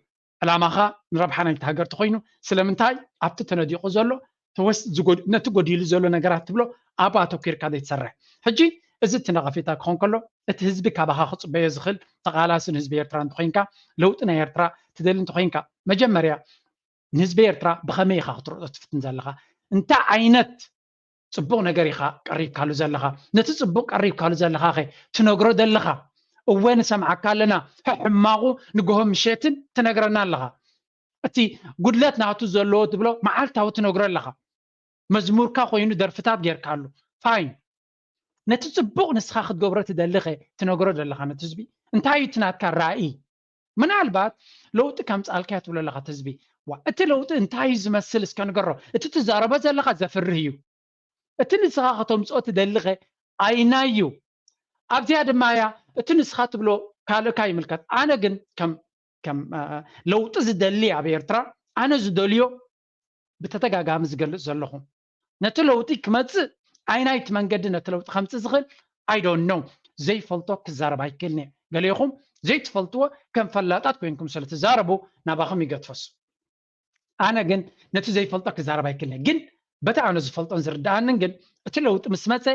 ዕላማኻ ንረብሓ ናይቲ ሃገር ተኮይኑ ስለምንታይ ኣብቲ ተነዲቑ ዘሎ ነቲ ጎዲሉ ዘሎ ነገራት ትብሎ ኣብ ኣተኪርካ ዘይትሰርሕ ሕጂ እዚ እቲ ነቐፌታ ክኾን ከሎ እቲ ህዝቢ ካባኻ ክፅበዮ ዝኽእል ተቓላሲ ንህዝቢ ኤርትራ እንተኮይንካ ለውጢ ናይ ኤርትራ ትደሊ እንተኮይንካ መጀመርያ ንህዝቢ ኤርትራ ብኸመይ ኢኻ ክትረኦ ትፍትን ዘለኻ እንታይ ዓይነት ፅቡቕ ነገር ኢኻ ቀሪብካሉ ዘለኻ ነቲ ፅቡቕ ቀሪብካሉ ዘለኻ ኸ ትነግሮ ዘለኻ እወ ንሰምዓካ ኣለና ሕማቑ ንግሆ ምሸትን ትነግረና ኣለኻ እቲ ጉድለት ናቱ ዘለዎ ትብሎ መዓልታዊ ትነግሮ ኣለኻ መዝሙርካ ኮይኑ ደርፍታት ጌርካሉ ፋይን ነቲ ፅቡቕ ንስኻ ክትገብሮ ትደሊ ኸ ትነግሮ ዘለኻ ነቲ ህዝቢ እንታይ እዩ እቲ ናትካ ራእይ ምናልባት ለውጢ ከምፃልካ እያ ትብሎ ኣለኻ እቲ ህዝቢ ዋ እቲ ለውጢ እንታይ እዩ ዝመስል እስከ ንገሮ እቲ ትዛረቦ ዘለኻ ዘፍርህ እዩ እቲ ንስኻ ከተምፅኦ ትደሊ ኸ ኣይናዩ ኣብዚኣ ድማ እያ እቲ ንስኻ ትብሎ ካልእካ ይምልከት ኣነ ግን ከም ከም ለውጢ ዝደሊ ኣብ ኤርትራ ኣነ ዝደልዮ ብተደጋጋሚ ዝገልፅ ዘለኹ ነቲ ለውጢ ክመፅእ ኣይናይቲ መንገዲ ነቲ ለውጢ ከምፅእ ዝኽእል ኣይዶን ነው ዘይፈልጦ ክዛረብ ኣይክእልን እየ ገሌኹም ዘይትፈልጥዎ ከም ፈላጣት ኮይንኩም ስለ ትዛረቡ ናባኹም ይገድፈሱ ኣነ ግን ነቲ ዘይፈልጦ ክዛረብ ኣይክእልን እየ ግን በቲ ኣነ ዝፈልጦን ዝርድኣንን ግን እቲ ለውጢ ምስ መፀ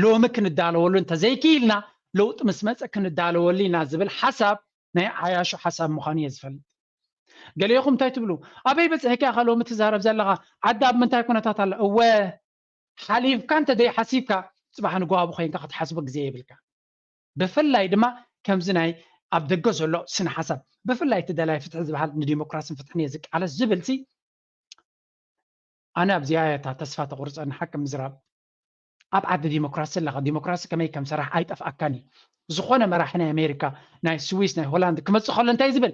ሎሚ ክንዳለወሉ እንተዘይክኢልና ለውጢ ምስ መፀ ክንዳለወሉ ኢና ዝብል ሓሳብ ናይ ዓያሹ ሓሳብ ምዃኑ እየ ዝፈልጥ ገሌኹም እንታይ ትብሉ ኣበይ በፂሕካ ኢኻ ሎሚ ትዛረብ ዘለኻ ዓዲ ኣብ ምንታይ ኩነታት ኣላ እወ ሓሊፍካ እንተዘይሓሲብካ ፅባሕ ንጎ ኣብኡ ኮይንካ ክትሓስቦ ግዜ የብልካ ብፍላይ ድማ ከምዚ ናይ ኣብ ደገ ዘሎ ስነ ሓሳብ፣ ብፍላይ እቲ ደላይ ፍትሒ ዝበሃል ንዲሞክራስን ፍትሕን እየ ዝቃለስ ዝብል ሲ ኣነ ኣብዚኣ እያ እታ ተስፋ ተቑርፀኒ ሓቂ ምዝራብ። ኣብ ዓዲ ዲሞክራሲ ኣለኻ። ዲሞክራሲ ከመይ ከም ሰራሕ ኣይጠፍኣካን እዩ። ዝኾነ መራሒ ናይ ኣሜሪካ፣ ናይ ስዊስ፣ ናይ ሆላንድ ክመፅእ ከሎ እንታይ ዝብል?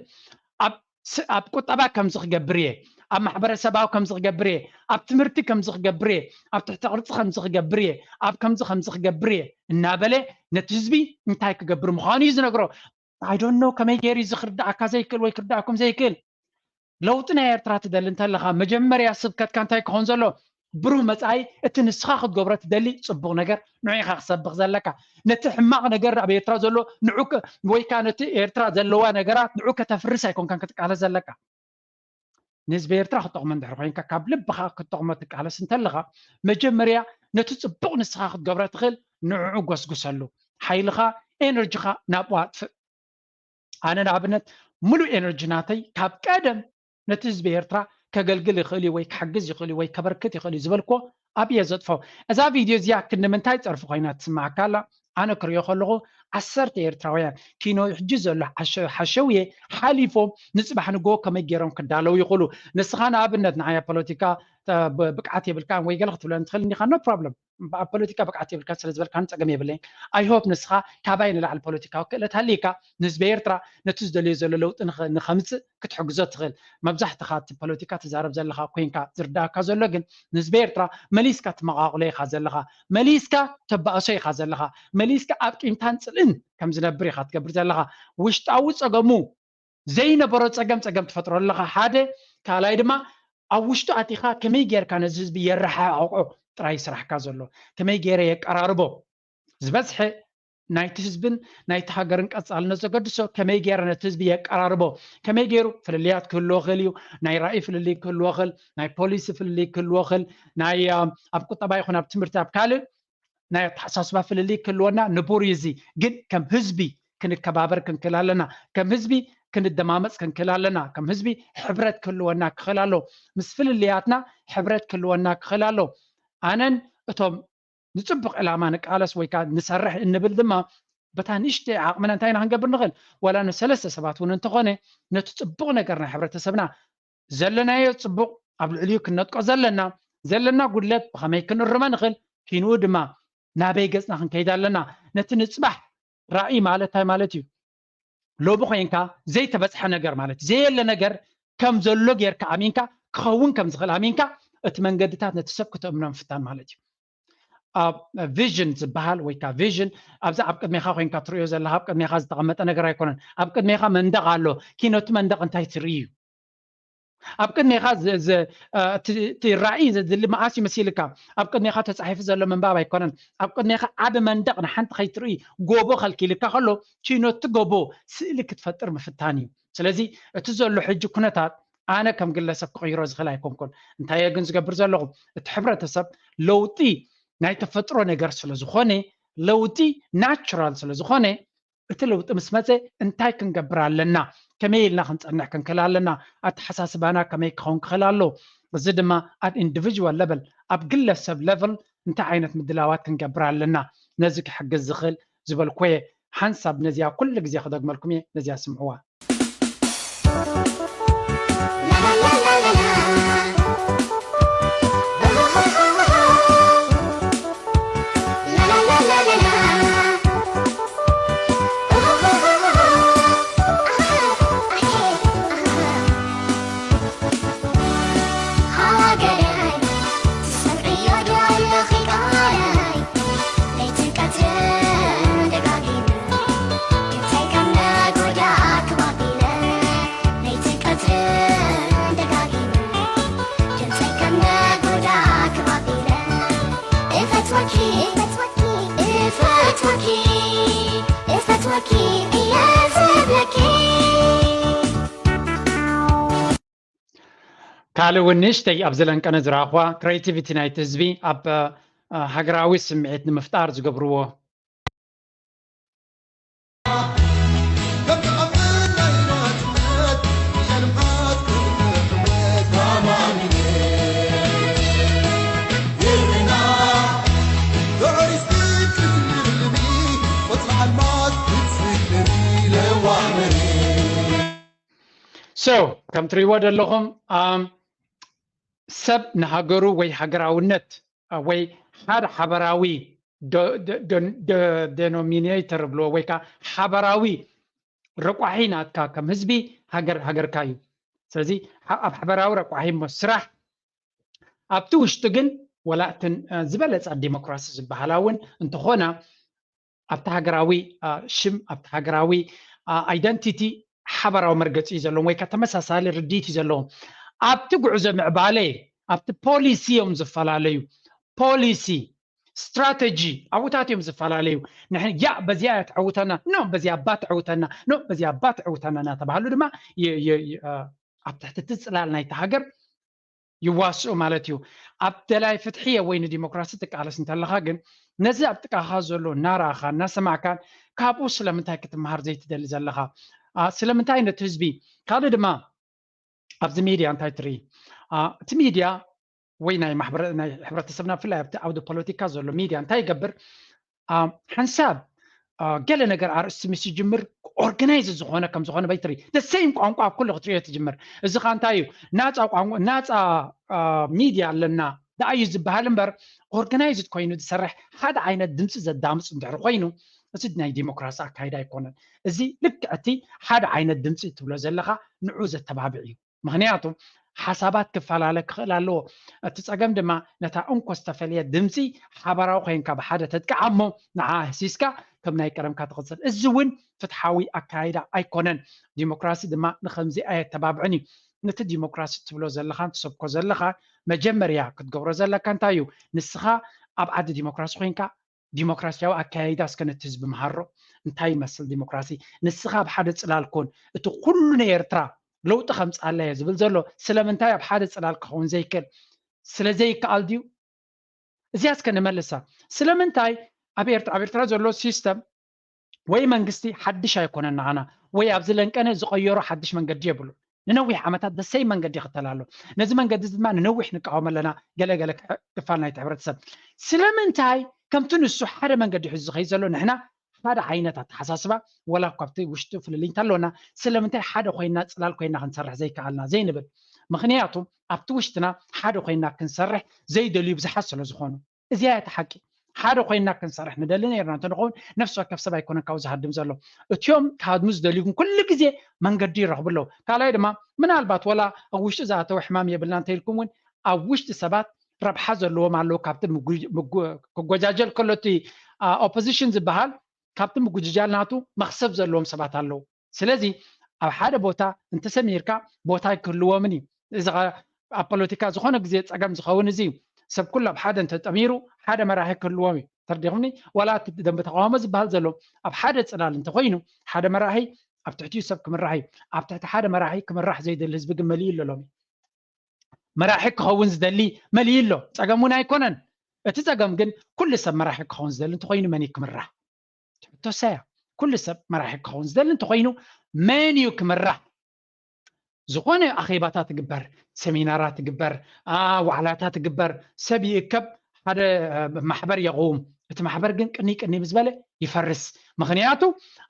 ኣብ ስ- ኣብ ቁጠባ ከምዚ ክገብር እየ፣ ኣብ ማሕበረሰባዊ ከምዚ ክገብር እየ፣ ኣብ ትምህርቲ ከምዚ ክገብር እየ፣ ኣብ ትሕቲ ቅርፂ ከምዚ ክገብር እየ፣ ኣብ ከምዚ ከምዚ ክገብር እየ እናበለ ነቲ ህዝቢ እንታይ ክገብር ምዃኑ እዩ ዝነግሮ። I don't know ከመይ ገይሩ እዩ እዚ ክርዳኣካ ዘይክእል ወይ ክርዳኣኩም ዘይክእል። ለውጢ ናይ ኤርትራ ትደሊ እንተለኻ መጀመርያ ስብከትካ እንታይ ክኸውን ዘሎ? ብሩህ መጻኢ፣ እቲ ንስኻ ክትገብሮ ትደሊ ጽቡቕ ነገር ንዑ ኢኻ ክሰብኽ ዘለካ። ነቲ ሕማቕ ነገር ኣብ ኤርትራ ዘሎ ንዑ ከ- ወይ ከኣ ነቲ ኤርትራ ዘለዋ ነገራት ንዑ ከተፍርስ ኣይኮንካን ክትቃለስ ዘለካ። ንህዝቢ ኤርትራ ክጠቕሞ እንድሕር ኮይንካ ካብ ልብኻ ክትጠቕሞ ትቃለስ እንተለኻ መጀመርያ ነቲ ጽቡቕ ንስኻ ክትገብሮ ትኽእል ንዕዑ ጎስጉሰሉ። ሓይልኻ ኤነርጂኻ ናብኡ ኣጥፍእ። ኣነ ንኣብነት ሙሉእ ኤነርጂ ናተይ ካብ ቀደም ነቲ ህዝቢ ኤርትራ ከገልግል ይኽእል እዩ ወይ ክሕግዝ ይኽእል እዩ ወይ ከበርክት ይኽእል እዩ ዝበልኮ ኣብየ ዘጥፎ። እዛ ቪድዮ እዚኣ ክንዲ ምንታይ ጸርፊ ኮይና ትስማዓካ ኣላ? ኣነ ክሪኦ ከለኹ ዓሰርተ ኤርትራውያን ኪኖ ሕጂ ዘሎ ሓሸ- ሓሸውየ ሓሊፎም ንጽባሕ ንግሆ ከመይ ገይሮም ክዳለው ይኽእሉ? ንስኻ ንኣብነት ንዓያ ፖለቲካ ተ- ብ- ብቅዓት የብልካን ወይ ገለ ክትብለኒ ትኽእል እንዲኻ፣ no problem። ኣብ ፖለቲካ ብቅዓት የብልካን ስለ ዝበልካኒ ጸገም የብለይን። I hope ንስኻ ካባይ ንላዕሊ ፖለቲካዊ ክእለት ሃልይካ ንህዝቢ ኤርትራ ነቲ ዝደልዮ ዘሎ ለውጢ ንኸ- ንኸምጽእ ክትሕግዞ ትኽእል። መብዛሕትኻ እቲ ፖለቲካ ትዛረብ ዘለኻ ኮይንካ ዝርዳእካ ዘሎ ግን ንህዝቢ ኤርትራ መሊስካ ትመቓቕሎ ኢኻ ዘለኻ። መሊስካ ተባእሶ ኢኻ ዘለኻ። መሊስካ ኣብ ቂምታን ጽልእን ከም ዝነብር ኢኻ ትገብር ዘለኻ። ውሽጣዊ ጸገሙ ዘይነበሮ ጸገም ጸገም ትፈጥሮ ኣለኻ። ሓደ ካልኣይ ድማ ኣብ ውሽጡ ኣቲኻ ከመይ ጌርካ ነዚ ህዝቢ የረሓሕቆ ጥራይ ስራሕካ ዘሎ። ከመይ ገይረ የቀራርቦ ዝበዝሐ ናይቲ ህዝብን ናይቲ ሃገርን ቀጻልነት ዘገድሶ ከመይ ገይረ ነቲ ህዝቢ የቀራርቦ፣ ከመይ ገይሩ ፍልልያት ክህልዎ ክእል እዩ። ናይ ራእይ ፍልልይ ክህልዎ ክእል፣ ናይ ፖሊሲ ፍልልይ ክህልዎ ክእል፣ ናይ ኣብ ቁጠባ ይኹን ኣብ ትምህርቲ ኣብ ካልእ ናይ ኣተሓሳስባ ፍልልይ ክህልወና ንቡር እዩ። እዚ ግን ከም ህዝቢ ክንከባበር ክንክእል ኣለና። ከም ህዝቢ ክንደማመፅ ክንክእል ኣለና። ከም ህዝቢ ሕብረት ክህልወና ክኽእል ኣሎ። ምስ ፍልልያትና ሕብረት ክህልወና ክኽእል ኣሎ። ኣነን እቶም ንፅቡቕ ዕላማ ንቃለስ ወይ ከዓ ንሰርሕ እንብል ድማ በታ ንእሽተይ ዓቕምና እንታይ ኢና ክንገብር ንኽእል? ዋላ ንሰለስተ ሰባት እውን እንተኾነ ነቲ ፅቡቕ ነገር ናይ ሕብረተሰብና ዘለናዮ ፅቡቕ ኣብ ልዕሊኡ ክንነጥቆ ዘለና፣ ዘለና ጉድለት ብኸመይ ክንእርመ ንኽእል፣ ኪንኡ ድማ ናበይ ገፅና ክንከይድ ኣለና። ነቲ ንፅባሕ ራእይ ማለት እንታይ ማለት እዩ? ሎሚ ኮይንካ ዘይተበፅሐ ነገር ማለት እዩ። ዘየለ ነገር ከም ዘሎ ጌርካ ኣሚንካ ክኸውን ከም ዝኽእል ኣሚንካ እቲ መንገድታት ነቲ ሰብ ክተእምኖ ምፍታን ማለት እዩ። ኣብ ቪዥን ዝበሃል ወይ ከዓ ቪዥን ኣብዚ ኣብ ቅድሜኻ ኮይንካ ትርእዮ ዘለኻ ኣብ ቅድሜኻ ዝተቐመጠ ነገር ኣይኮነን። ኣብ ቅድሜኻ መንደቕ ኣሎ። ኪኖ እቲ መንደቕ እንታይ ትርኢ እዩ? ኣብ ቅድሜኻ ዝ- ዝ- እ፣ እቲ እቲ ራእይ ዘድሊ መዓስ እዩ መሲልካ? ኣብ ቅድሜኻ ተፃሒፉ ዘሎ ምንባብ ኣይኮነን። ኣብ ቅድሜኻ ዓቢ መንደቕ ንሓንቲ ከይትርኢ ጎቦ ከልኪልካ ከሎ ኪኖ እቲ ጎቦ ስእሊ ክትፈጥር ምፍታን እዩ። ስለዚ እቲ ዘሎ ሕጂ ኩነታት ኣነ ከም ግለሰብ ክቕይሮ ዝኽእል ኣይኮንኩን። እንታይ እየ ግን ዝገብር ዘለኹ? እቲ ሕብረተሰብ ለውጢ ናይ ተፈጥሮ ነገር ስለ ዝኾነ፣ ለውጢ ናቹራል ስለ ዝኾነ፣ እቲ ለውጢ ምስ መፀ እንታይ ክንገብር ኣለና? ከመይ ኢልና ክንፀንሕ ክንክእል ኣለና? ኣተሓሳስባና ከመይ ክኸውን ክኽእል ኣሎ? እዚ ድማ ኣብ ኢንዲቪጅዋል ለቨል፣ ኣብ ግለሰብ ለቨል እንታይ ዓይነት ምድላዋት ክንገብር ኣለና? ነዚ ክሕግዝ ዝኽእል ዝበልኩ እየ። ሓንሳብ ነዚኣ ኩሉ ግዜ ክደግመልኩም እየ፣ ነዚኣ ስምዕዋ። ካልእ እውን ንእሽተይ ኣብዚ ለንቀነ ዝረኣኽዋ ክሬቲቪቲ ናይቲ ህዝቢ ኣብ ሃገራዊ ስምዒት ንምፍጣር ዝገብርዎ። So ከም ትሪእዎ ዘለኹም፣ ኣም፣ ሰብ ንሃገሩ ወይ ሃገራውነት፣ አ፣ ወይ ሓደ ሓበራዊ ዶ-፣ ዶ-፣ ዶ-፣ ዶ-፣ denominator ብሎ ወይ ከዓ ሓበራዊ ረቋሒ ናትካ ከም ህዝቢ ሃገር ሃገርካ እዩ። ስለዚ ሓ-፣ ኣብ ሓበራዊ ረቋሒ እሞ ስራሕ፣ ኣብቲ ውሽጢ ግን ወላ እተን፣ አ፣ ዝበለፃ ዲሞክራሲ ዝበሃላ እውን እንተኾና ኣብቲ ሃገራዊ፣ አ፣ ሽም፣ ኣብቲ ሃገራዊ፣ አ፣ ኣይደንቲቲ ሓበራዊ መርገፂ እዩ ዘለዎም ወይ ከዓ ተመሳሳሊ ርድኢት እዩ ዘለዎም። ኣብቲ ጉዕዞ ምዕባለ፣ ኣብቲ ፖሊሲ እዮም ዝፈላለዩ። ፖሊሲ፣ ስትራተጂ ኣብኡታት እዮም ዝፈላለዩ። ንሕን ያ በዚኣ እያ ተዕውተና፣ ኖ በዚኣ እባ ተዕውተና፣ ኖ በዚኣ እባ ተዕውተና እናተባሃሉ ድማ የ-፣ የ-፣ የ-፣ አ፣ ኣብ ትሕቲ እቲ ፅላል ናይቲ ሃገር ይዋስኡ ማለት እዩ። ኣብ ደላይ ፍትሒ ወይ ንዲሞክራሲ ትቃለስ እንተለኻ ግን ነዚ ኣብ ጥቃኻ ዘሎ እናረኣኻ እናሰማዕካን ካብኡ ስለምንታይ ክትመሃር ዘይትደሊ ዘለኻ? አ፣ ስለምንታይ ነቲ ህዝቢ? ካልእ ድማ ኣብዚ ሚድያ እንታይ ትርኢ? አ፣ እቲ ሚድያ ወይ ናይ ማሕበረ-፣ ናይ ሕብረተሰብና ብፍላይ ኣብቲ ዓውዲ ፖለቲካ ዘሎ ሚድያ እንታይ ይገብር? አ፣ ሓንሳብ፣ አ፣ ገለ ነገር ኣርእስቲ ምስ ይጅምር ኦርጋናይዝ ዝኾነ ከም ዝኾነ በይትሪ the same ቋንቋ ኣብ ኩሉ ክትሪኦ ትጅምር። እዚ ኸ እንታይ እዩ? ናፃ ቋንቋ፣ ናፃ፣ አ፣ ሚድያ ኣለና ደኣ እዩ ዝበሃል እምበር ኦርጋናይዝድ ኮይኑ ዝሰርሕ ሓደ ዓይነት ድምፂ ዘዳምፅ እንድሕር ኮይኑ እዚ ናይ ዲሞክራሲ ኣካይዳ ኣይኮነን። እዚ ልክዕ እቲ ሓደ ዓይነት ድምፂ ትብሎ ዘለኻ ንዑ ዘተባብዕ እዩ። ምኽንያቱ ሓሳባት ክፈላለ ክኽእል ኣለዎ። እቲ ጸገም ድማ ነታ እንኮ ዝተፈልየ ድምፂ ሓባራዊ ኮይንካ ብሓደ ተጥቅዓ እሞ ንዓ ህሲስካ ከም ናይ ቀደምካ ትቕጽል። እዚ እውን ፍትሓዊ ኣካይዳ ኣይኮነን። ዲሞክራሲ ድማ ንኸምዚ ኣየተባብዕን እዩ። ነቲ ዲሞክራሲ ትብሎ ዘለኻን ትሰብኮ ዘለኻ መጀመርያ ክትገብሮ ዘለካ እንታይ እዩ? ንስኻ ኣብ ዓዲ ዲሞክራሲ ኮይንካ ዲሞክራሲያዊ ኣካያይዳ እስከ ነቲ ህዝቢ መሃሮ። እንታይ ይመስል ዲሞክራሲ? ንስኻ ኣብ ሓደ ጽላል ኮን። እቲ ኩሉ ናይ ኤርትራ ለውጢ ከምጽኣላ እየ ዝብል ዘሎ ስለምንታይ ኣብ ሓደ ጽላል ክኸውን ዘይክእል? ስለ ዘይከኣል ድዩ? እዚኣ እስከ ንመልሳ። ስለምንታይ ኣብ ኤርትራ፣ ኣብ ኤርትራ ዘሎ ሲስተም ወይ መንግስቲ ሓድሽ ኣይኮነን ንዓና፣ ወይ ኣብዚ ለንቀነ ዝቐየሮ ሓድሽ መንገዲ የብሉ። ንነዊሕ ዓመታት the same መንገዲ ይኽተል ኣሎ። ነዚ መንገዲ እዚ ድማ ንነዊሕ ንቃወም ኣለና። ገለ ገለ ክሕ-፣ ክፋል ናይቲ ሕብረተሰብ ስለምንታይ ከምቲ ንሱ ሓደ መንገዲ ሒዙ ዝኸይድ ዘሎ ንሕና ሓደ ዓይነት ኣተሓሳስባ ወላ እኳ ኣብቲ ውሽጢ ፍልልይ እንተኣሎና ስለምንታይ ሓደ ኮይና ጽላል ኮይና ክንሰርሕ ዘይከኣልና ዘይንብል? ምኽንያቱ ኣብቲ ውሽጥና ሓደ ኮይና ክንሰርሕ ዘይደልዩ ብዙሓት ስለ ዝኾኑ። እዚኣ እያ እቲ ሓቂ። ሓደ ኮይና ክንሰርሕ ንደሊ ነይርና እንተንኸውን ነፍሲ ወከፍ ሰብ ኣይኮነን ካብኡ ዝሃድም ዘሎ። እቲኦም ክሃድሙ ዝደልዩ ግን ኩሉ ግዜ መንገዲ ይረኽቡ ኣለዉ። ካልኣይ ድማ ምናልባት ወላ ኣብ ውሽጢ ዝኣተወ ሕማም የብልና እንተኢልኩም እውን ኣብ ውሽጢ ሰባት ረብሓ ዘለዎም ኣለዉ። ካብቲ ምጉ-፣ ምጉ-፣ ክጎጃጀል ከሎ እቲ፣ አ፣ ኦፖዚሽን ዝበሃል ካብቲ ምጉጅጃል ናቱ መኽሰብ ዘለዎም ሰባት ኣለዉ። ስለዚ ኣብ ሓደ ቦታ እንተሰሚርካ ቦታ ኣይክህልዎምን እዩ። እዚ ኸ ኣብ ፖለቲካ ዝኾነ ግዜ ጸገም ዝኸውን እዚ እዩ። ሰብ ኩሉ ኣብ ሓደ እንተጠሚሩ ሓደ መራሒ ክህልዎም እዩ። ተርዲኹምኒ? ዋላ እቲ ደንበ ተቃውሞ ዝበሃል ዘሎ ኣብ ሓደ ጽላል እንተኾይኑ ሓደ መራሒ ኣብ ትሕቲኡ ሰብ ክምራሕ እዩ። ኣብ ትሕቲ ሓደ መራሒ ክምራሕ ዘይደሊ ህዝቢ ግን መሊኡ ኣሎ ሎሚ። መራሒ ክኸውን ዝደሊ መሊኡ ኣሎ። ጸገም እውን ኣይኮነን። እቲ ጸገም ግን ኩሉ ሰብ መራሒ ክኸውን ዝደሊ እንተኾይኑ መን እዩ ክምራሕ? ትሕቶ እሳ እያ። ኩሉ ሰብ መራሒ ክኸውን ዝደሊ እንተኾይኑ መን እዩ ክምራሕ? ዝኾነ ኣኼባታት ትግበር፣ ሰሚናራት ትግበር፣ አ፣ ዋዕላታት ትግበር፣ ሰብ ይእከብ፣ ሓደ፣ አ፣ ማሕበር የቕውም። እቲ ማሕበር ግን ቅኒ ቅኒ ምስ በለ ይፈርስ። ምኽንያቱ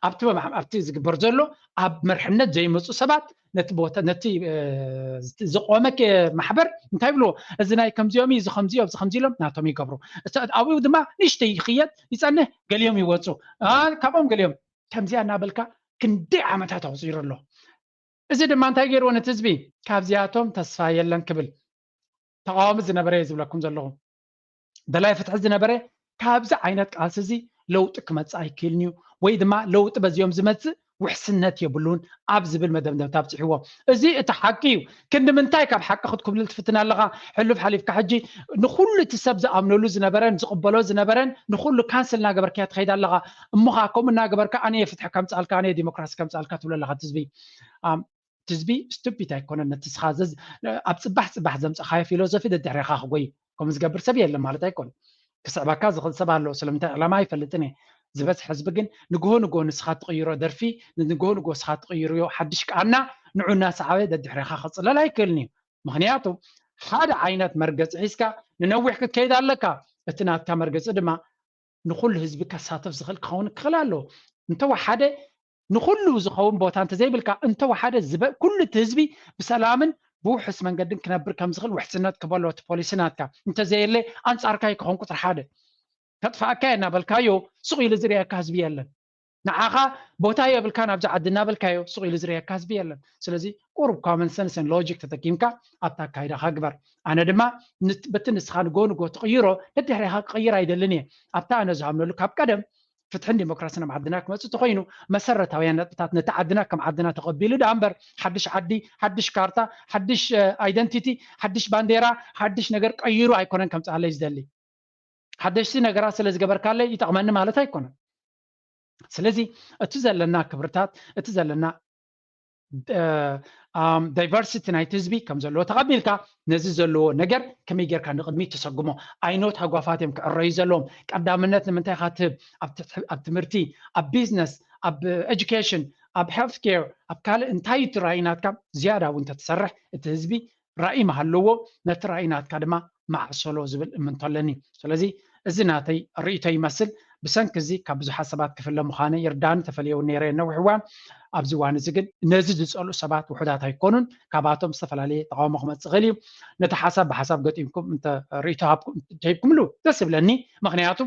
ኣብቲ መ-፣ ኣብቲ ዝግበር ዘሎ ኣብ መርሕነት ዘይመፁ ሰባት ነቲ ቦታ፣ ነቲ፣ እ፣ ዝቆመ ከ-፣ ማሕበር እንታይ ይብልዎ? እዚ ናይ ከምዚኦም እዩ፣ እዚ ከምዚኦም፣ እዚ ከምዚ ኢሎም ናቶም ይገብሩ። እቲ ኣብኡ ድማ ንእሽተይ ይኽየድ፣ ይጸንሕ፣ ገሊኦም ይወፁ። አ፣ ካብኦም ገሊኦም ከምዚኣ እናበልካ ክንደይ ዓመታት ኣቑፂሩ ኣሎ። እዚ ድማ እንታይ ገይርዎ ነቲ ህዝቢ? ካብዚኣቶም ተስፋ የለን ክብል ተቃዋሚ ዝነበረ እየ ዝብለኩም ዘለኹ። ደላይ ፍትሒ ዝነበረ ካብዚ ዓይነት ቃልሲ እዚ ለውጢ ክመጽእ ኣይክእልን እዩ፣ ወይ ድማ ለውጢ በዚኦም ዝመጽእ ውሕስነት የብሉን ኣብ ዝብል መደምደምታ ኣብጽሕዎ። እዚ እቲ ሓቂ እዩ። ክንዲ ምንታይ ካብ ሓቂ ክትኩብልል ትፍትን ኣለኻ? ሕሉፍ ሓሊፍካ ሕጂ ንኹሉ እቲ ሰብ ዝኣምነሉ ዝነበረን ዝቕበሎ ዝነበረን ንኹሉ ካንስል እናገበርካዮ ትኸይድ ኣለኻ። እሞ ኸኣ ከምኡ እናገበርካ ኣነ እየ ፍትሒ ከምጽኣልካ፣ ኣነ እየ ዲሞክራሲ ከምጽኣልካ ትብሎ ኣለኻ እቲ ህዝቢ። ኣም፣ እቲ ህዝቢ ስቱፒድ ኣይኮነን። ነቲ ስኻ ዘዝ-፣ ኣብ ጽባሕ ጽባሕ ዘምጻኻዮ ፊሎሶፊ ደድሕሬኻ ክጎይ ከም ዝገብር ሰብ የለን ማለት ኣይኮነን። ክስዕበካ ዝኽእል ሰብ ኣሎ። ስለምንታይ ዕላማ ኣይፈልጥን እየ። ዝበዝሕ ህዝቢ ግን ንግሆ ንግሆ ንስኻ ትቕይሮ ደርፊ፣ ንግሆ ንግሆ ንስኻ ትቕይርዮ ሓድሽ ቃና ንዑ እናሰዓበ ደድሕሬኻ ክጽለል ኣይክእልን እዩ። ምኽንያቱ ሓደ ዓይነት መርገጺ ሒዝካ ንነዊሕ ክትከይድ ኣለካ። እቲ ናትካ መርገጺ ድማ ንኹሉ ህዝቢ ከሳተፍ ዝኽእል ክኸውን ክኽእል ኣለዎ። እንተወሓደ ንኩሉ ዝኸውን ቦታ እንተዘይብልካ፣ እንተወሓደ ዝበ-፣ ኩሉ እቲ ህዝቢ ብሰላምን ብውሑስ መንገድን ክነብር ከም ዝኽእል ውሕስነት ክበሎ እቲ ፖሊሲ ናትካ። እንተዘየለ፣ ኣንጻርካ እዩ ክኾን። ቁጽሪ ሓደ። ከጥፍኣካ እየ እናበልካዮ፣ ስቕ ኢሉ ዝርእየካ ህዝቢ የለን። ንዓኻ ቦታ የብልካን ኣብዚ ዓዲ እናበልካዮ፣ ስቕ ኢሉ ዝርእየካ ህዝቢ የለን። ስለዚ፣ ቁሩብ ኮመን ሰንስን ሎጂክ ተጠቂምካ ኣብታ ኣካይዳኻ ግበር። ኣነ ድማ፣ ን-፣ በቲ ንስኻ ንጎ ንጎ ትቕይሮ፣ ነድሕሬኻ ክቕይር ኣይደልን እየ። ኣብታ ኣነ ዝሃምነሉ ካብ ቀደም፣ ፍትሕን ዲሞክራስን ኣብ ዓድና ክመጽእ ተኾይኑ፣ መሰረታውያን ነጥብታት ነቲ ዓድና ከም ዓድና ተቐቢሉ ደኣ እምበር፣ ሓድሽ ዓዲ፣ ሓድሽ ካርታ፣ ሓድሽ፣ እ፣ ኣይደንቲቲ፣ ሓድሽ ባንዴራ፣ ሓድሽ ነገር ቀይሩ ኣይኮነን ከምጽኣለይ ዝደሊ። ሓደሽቲ ነገራት ስለ ዝገበርካለይ ይጠቕመኒ ማለት ኣይኮነን። ስለዚ፣ እቲ ዘለና ክብርታት፣ እቲ ዘለና፣ እ፣ ኣም፣ ዳይቨርሲቲ ናይቲ ህዝቢ ከም ዘለዎ ተቐቢልካ፣ ነዚ ዘለዎ ነገር ከመይ ጌርካ ንቕድሚት ተሰጉሞ? ኣይኖት ሃጓፋት እዮም ክዕረዩ ዘለዎም። ቀዳምነት ንምንታይ ኢኻ ትህብ? ኣብ ትሕ-፣ ኣብ ትምህርቲ፣ ኣብ ቢዝነስ፣ ኣብ ኤጁኬሽን፣ ኣብ ሄልት ኬር፣ ኣብ ካልእ እንታይ እቲ ራእይ ናትካ? ዝያዳ እውን እንተትሰርሕ፣ እቲ ህዝቢ ራእይ ምሃለዎ፣ ነቲ ራእይ ናትካ ድማ ማዕሰሎ ዝብል እምንቶ ኣለኒ። ስለዚ፣ እዚ ናተይ ርእይቶ ይመስል። ብሰንኪ እዚ ካብ ብዙሓት ሰባት ክፍለ ምዃነ ይርዳኒ፣ ተፈልየ እውን ነይረ ነዊሕ እዋን። ኣብዚ እዋን እዚ ግን ነዚ ዝጸልኡ ሰባት ውሑዳት ኣይኮኑን። ካባቶም ዝተፈላለየ ተቃውሞ ክመጽእ ይኽእል እዩ። ነቲ ሓሳብ ብሓሳብ ገጢምኩም እንተ ርእይቶ ሃብኩም፣ እንተሂብኩምሉ ደስ ይብለኒ። ምኽንያቱ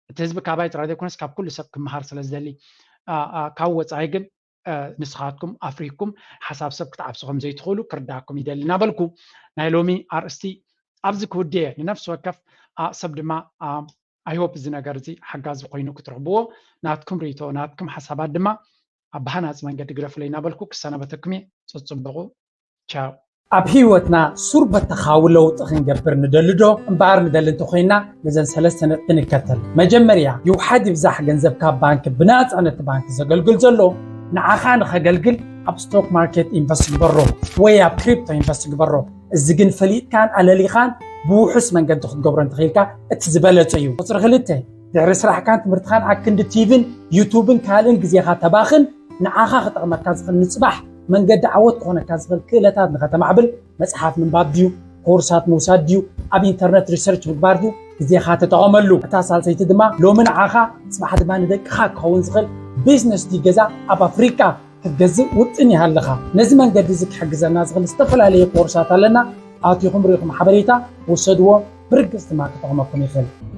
እቲ ህዝቢ ካባይ ጥራይ ዘይኮነስ ካብ ኩሉ ሰብ ክመሃር ስለ ዝደሊ። ኣ፣ ኣ፣ ካብ ወጻኢ ግን፣ እ፣ ንስኻትኩም ኣፍሪኩም ሓሳብ ሰብ ክትዓብሱ ከም ዘይትኽእሉ ክርዳእኩም ይደሊ እናበልኩ፣ ናይ ሎሚ ኣርእስቲ ኣብዚ ክውድእ እየ። ንነፍሲ ወከፍ፣ ኣ፣ ሰብ ድማ፣ ኣ፣ ኣይ ሆፕ እዚ ነገር እዚ ሓጋዚ ኮይኑ ክትረኽብዎ፣ ናትኩም ርእይቶ፣ ናትኩም ሓሳባት ድማ ኣብ ብሃናጺ መንገዲ ግደፉለይ እናበልኩ ክሰናበተኩም እየ። ጽጽበቑ። ቻው። ኣብ ህይወትና ሱር በተኻዊ ለውጢ ክንገብር ንደሊ ዶ? እምበኣር ንደሊ እንተኾይና፣ ነዘን ሰለስተ ነጥቢ ንከተል። መጀመርያ፣ ይውሓድ ይብዛሕ ገንዘብ ካብ ባንክ ብናጻ ነቲ ባንክ ዘገልግል ዘሎ፣ ንዓኻ ንኸገልግል ኣብ ስቶክ ማርኬት ኢንቨስት ግበሮ ወይ ኣብ ክሪፕቶ ኢንቨስት ግበሮ። እዚ ግን ፈሊጥካን ኣለሊኻን ብውሑስ መንገዲ ክትገብሮ እንተኽኢልካ እቲ ዝበለጸ እዩ። ቁጽሪ ክልተ፣ ድሕሪ ስራሕካን ትምህርትኻን ኣብ ክንዲ ቲቪን ዩቱብን ካልእን ግዜኻ ተባኽን፣ ንዓኻ ክጠቕመካ ዝኽእል ንጽባሕ መንገዲ ዓወት ክኾነካ ዝኽእል ክእለታት ንኸተማዕብል መጽሓፍ ምንባብ ድዩ? ኮርሳት ምውሳድ ድዩ? ኣብ ኢንተርነት ሪሰርች ምግባር ድዩ? ግዜኻ ተጠቐመሉ። እታ ሳልሰይቲ ድማ ሎሚ ንዓኻ ጽባሕ ድማ ንደቅኻ ክኸውን ዝኽእል ቢዝነስ ድዩ ገዛ ኣብ ኣፍሪቃ ክትገዝእ ውጥን ይሃልኻ? ነዚ መንገዲ እዚ ክሕግዘና ዝኽእል ዝተፈላለየ ኮርሳት ኣለና። ኣቲኹም ርኢኹም ሓበሬታ ውሰድዎ፣ ብርግጽ ድማ ክጠቕመኩም ይኽእል።